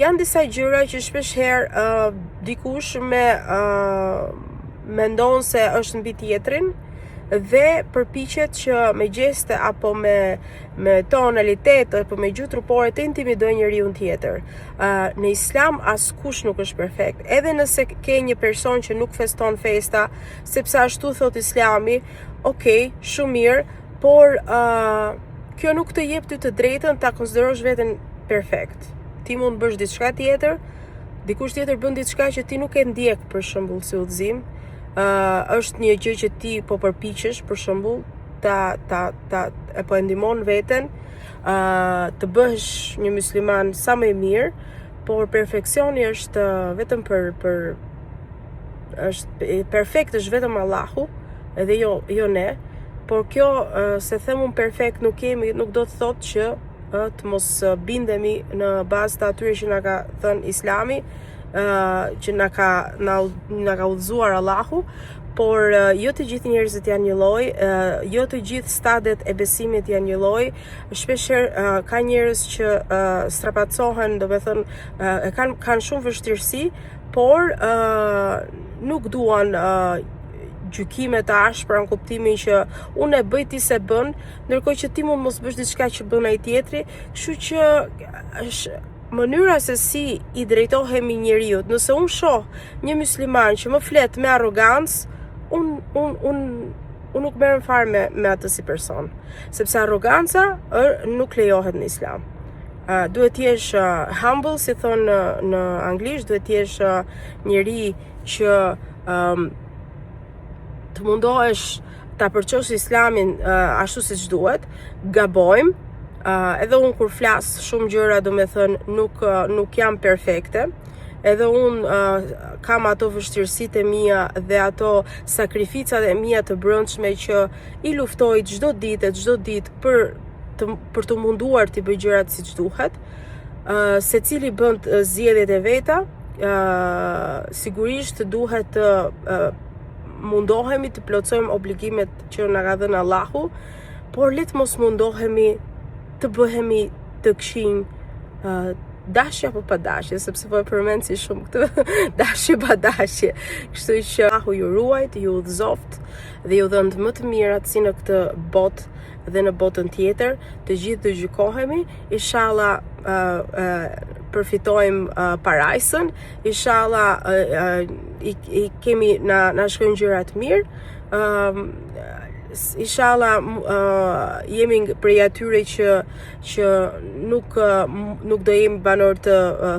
Janë disa gjëra që shpesh herë uh, dikush me uh, mendon se është mbi tjetrin dhe përpiqet që me gjeste apo me me tonalitet apo me gjuhë trupore të intimidojë njeriun tjetër. Uh, në Islam askush nuk është perfekt. Edhe nëse ke një person që nuk feston festa, sepse ashtu thot Islami, ok, shumë mirë, por uh, kjo nuk të jep ty të drejtën ta konsiderosh veten perfekt. Ti mund të bësh diçka tjetër, dikush tjetër bën diçka që ti nuk e ndjek për shembull si udhëzim. Uh, është një gjë që ti po përpiqesh për shembull ta ta ta e po e ndihmon veten uh, të bëhesh një musliman sa më i mirë, por perfeksioni është vetëm për për është perfekt është vetëm Allahu, edhe jo jo ne, por kjo se them unë perfekt nuk jemi, nuk do të thotë që të mos bindemi në bazë të atyre që na ka thënë Islami, që na ka na, na ka udhëzuar Allahu, por jo të gjithë njerëzit janë një lloj, jo të gjithë stadet e besimit janë një lloj. Shpeshherë ka njerëz që strapacohen, domethënë e kanë kanë shumë vështirësi, por nuk duan gjykime të ashpra në kuptimin që unë e bëj ti s'e bën, ndërkohë që ti mund mos bësh diçka që bën ai tjetri, kështu që është mënyra se si i drejtohemi njeriut. Nëse unë shoh një musliman që më flet me arrogancë, unë un, un, unë nuk merrem fare me me atë si person, sepse arroganca ër, nuk lejohet në Islam. Uh, duhet të jesh uh, humble, si thonë në, në anglisht, duhet të jesh uh, njeri që um, të mundohesh ta përçosh islamin uh, ashtu siç duhet, gabojmë. Uh, edhe unë kur flas shumë gjëra, domethënë nuk uh, nuk jam perfekte. Edhe unë uh, kam ato vështirësitë e mia dhe ato sakrificat e mia të brendshme që i luftoj çdo ditë e çdo ditë për të për të munduar të bëj gjërat siç duhet. Uh, secili bën zgjedhjet e veta, uh, sigurisht duhet të uh, mundohemi të plotësojmë obligimet që na ka dhënë Allahu, por le të mos mundohemi të bëhemi të këqinj uh, dashje apo pa dashje, sepse po e përmend si shumë këtë dashje pa dashje. Kështu që Allahu ju ruajt, ju udhëzoft dhe ju dhëntë më të mirat si në këtë botë dhe në botën tjetër, të gjithë do gjykohemi, inshallah uh, uh, përfitojmë uh, parajsën, inshallah uh, uh, i, i kemi na na shkojnë gjërat mirë. Ëm um, inshallah uh, jemi prej atyre që që nuk uh, nuk do jemi banorë të uh,